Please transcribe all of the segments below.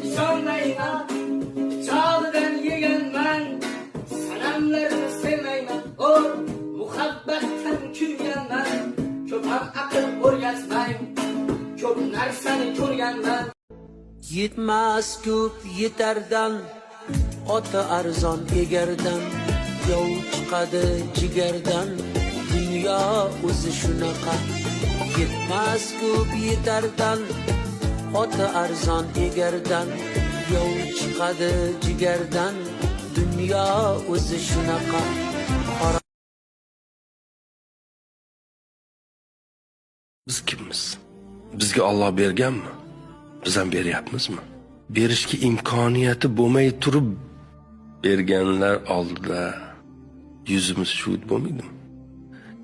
Ishonmayman, pichog'idan yeganman. Sanamlarni sevmayman, o muhabbatdan kuyganman. Ko'p ham aql o'rgatmang, ko'p narsani ko'rganman. Yetmas ko'p yetardan, oti arzon egardan, yov chiqadi jigardan, dunyo o'zi shunaqa. Yetmas ko'p yetardan, oti arzon egardan, yov chiqadi jigardan, dunyo o'zi shunaqa. Biz kimmiz? Bizga Alloh berganmi? Biz ham beryapmizmi? Berishga imkoniyati bo'lmay turib berganlar oldida yuzimiz shuvit bo'lmaydimi?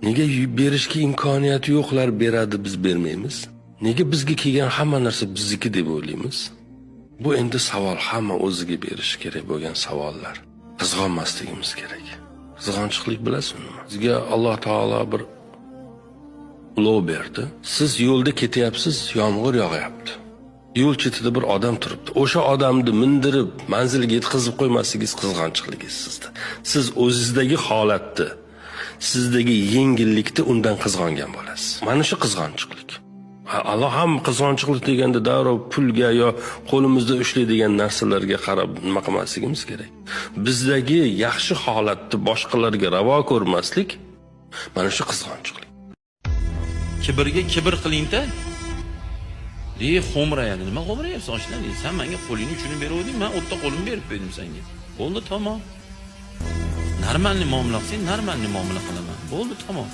Nega berishga imkoniyati yo'qlar beradi, biz bermaymiz? Nega bizga kelgan hamma narsa bizniki deb o'ylaymiz? Bu endi savol, hamma o'ziga berishi kerak bo'lgan savollar. Qizg'onmasligimiz kerak. Qizg'onchiqlik bilasizmi nima? Bizga Alloh taolo bir ulov berdi. Siz yo'lda ketyapsiz, yomg'ir yog'yapti. Yo'l chetida bir odam turibdi. O'sha odamni mindirib manziliga yetkazib qo'ymasligingiz qizg'onchiqligingiz sizda. Siz o'zingizdagi holatni, sizdagi yengillikni undan qizg'ongan bo'lasiz. Mana shu qizg'onchiqlik. Alloh ham qizg'onchiqlik deganda darrov pulga yo qo'limizda ushlaydigan narsalarga qarab nima qilmasligimiz kerak. Bizdagi yaxshi holatni boshqalarga ravo ko'rmaslik mana shu qizg'onchiqlik. Kibrga kibr qilingda. De xo'mrayadi. Nima xo'mrayapsan, oshna deydi. Sen menga qo'lingni uchini beruvding, men o'tta qo'limni berib qo'ydim senga. Bo'ldi, tamom. Нормальный muomala qilsang, нормальный muomala qilaman. Bo'ldi, tamom.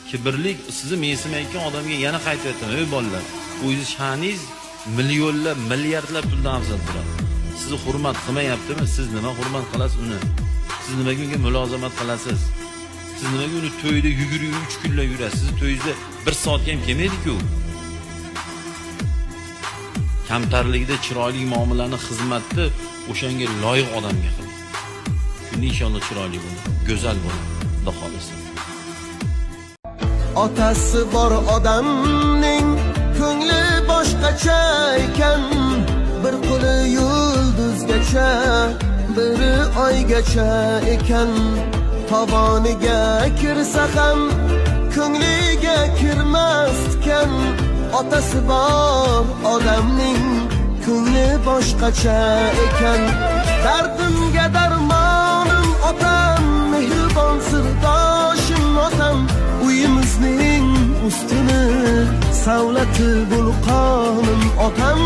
Kibrlik sizni mensimayotgan odamga yana qaytib aytaman, ey bolalar, o'zingiz sha'ningiz millionlab, milliardlab puldan afzal turadi. Sizni hurmat qilmayaptimi? Siz nima hurmat qilasiz uni? Siz nimaga unga mulozamat qilasiz? Siz nimaga uni to'yda yugurib 3 kunlab yurasiz? Sizni to'yingizda 1 soatga ham kelmaydi-ku. Kamtarlikda chiroyli muomalani, xizmatni o'shanga loyiq odamga qiling. Shunda inshaalloh chiroyli bo'ladi, go'zal bo'ladi, Xudo xohlasa. Otasi bor odamning ko'ngli boshqacha ekan. Bir qo'li yulduzgacha, biri oygacha ekan. Tovoniga kirsa ham ko'ngliga kirmaskan. Otasi bor odamning ko'ngli boshqacha ekan. Dardimga darmonim otam, mehribon sirdoshim otam. Uyimizning ustuni, savlati vulqonim otam.